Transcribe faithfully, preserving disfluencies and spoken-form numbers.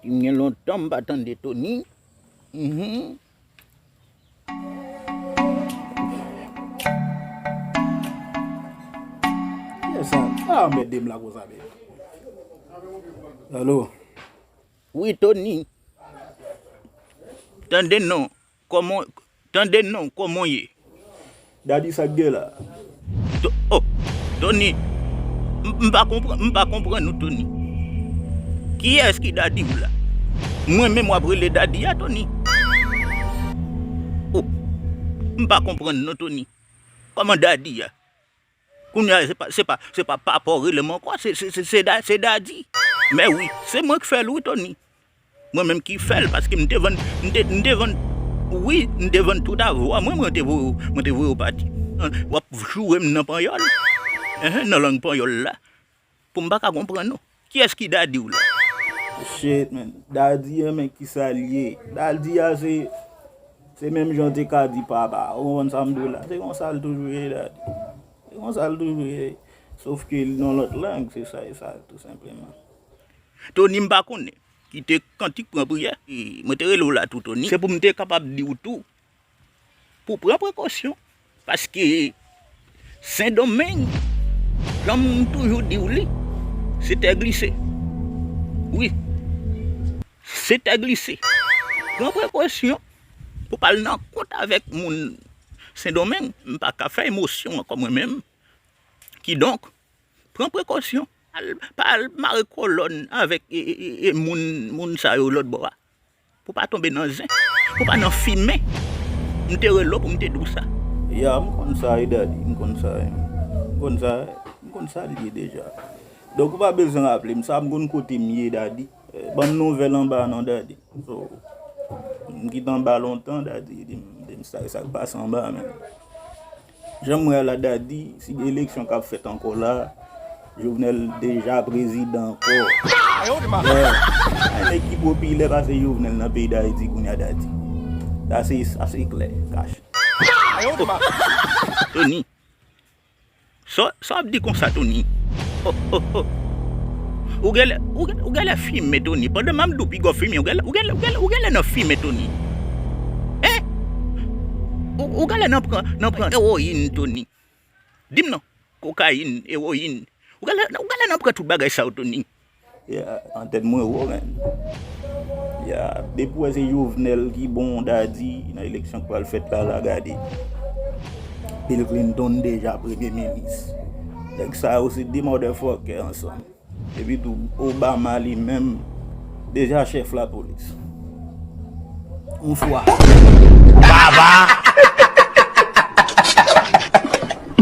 Gen lontan m pa tande Tony. Mhm. Kiyès sa? Sa anmède m la konsa, men. Alo? Wi, Tony. Tande non. Kòman, tande non, kòman w ye? Daddy, sa k gen la? To-, oh, Tony, m, m pa konprann, m pa konprann ou, Tony. Kiyès ki Daddy w la? Mwen menm w ap rele Daddy a, Tony? Oh, m pa konprann non, Tony. Kòman Daddy a? Kounye a, se pa, se pa, se pa papa w rele m ankò, se, se, se, se Da-, se Daddy. Men wi, se mwen k fè l wi, Tony. Mwen menm ki fè l, paske m te vann, m te, m te vann, wi, m te vann tout avwa mwen, mwen te voye, mwen te voye w pati. An, w ap joure m nan panyòl. Enhen, nan lang panyòl la. Pou m pa ka konprann ou. Kiyès ki Daddy w la? Shit, man. Daddy an, men kisa l ye? Daddy a se, se menm jan w te ka di papa. Ou konprann sa m di w la? Se konsa l toujou ye, Daddy. Se konsa l toujou ye. Sof ke l nan lòt lang, se sa e sa, tou senpleman. Tony, m pa konnen. Kite kantik pran priyè. E, mwen te rele w la tou, Tony. Se pou m te kapab di w tou. Pou pran prekosyon. Paske Sendomeng, jan m toujou di w li, se tè glise. Wi. Se tè glise. Pran prekosyon pou pa al nan kont avèk moun Sendomeng. M pa ka fè emosyon ankò mwen menm. Kidonk, pran prekosyon. Al, pa al mare kolòn avèk, e, e, e, e moun, moun sa yo lòt bò a. Pou pa tonbe nan zen. Pou pa nan fimen. M te rele w pou m te di w sa. Ya, m konn sa, wi, Daddy. M konn sa, wi. M konn sa, m konn sa l ye deja. Donk, ou pa bezwen raple m sa, m konn kote m ye, Daddy. Eh, ban m nouvèl anba non, Daddy. So, m kite anba lontan, Daddy, di m, di m sa, sa k pase anba, men. Jan m wè a la, Daddy, si gen eleksyon k ap fèt ankò la, Jovenel deja prezidan ankò. Yeah. Pa gen nèg ki popilè pase Jovenel nan peyi Dayiti kounye a, Daddy. Sa se, sa se klè, kach. Tony, sa, sa w ap di konsa, Tony? Oh, oh, oh. Ou genlè, ou genlè, ou genlè fimen, Tony. Pandan m ap di w piga w fimen, ou genlè, ou genlè, ou genlè, ou genlè nan fimen, Tony. Hein? Ou, ou genlè nan pran, nan pran ewoyin, Tony. Di m non. Kokayin, ewoyin. Ou genlè, ou genlè nan pran tout bagay sa yo, Tony. Ya, an tèt mwen wo, men. Ya, depi w wè se Jovenel ki bon, Daddy, nan eleksyon k pral fèt la, la, gade. Bill Clinton deja premye minis. Nèg sa yo se de motherfucker ansanm. Epi tou, Obama li menm, deja chèf lapolis. Yon fwa. Baba!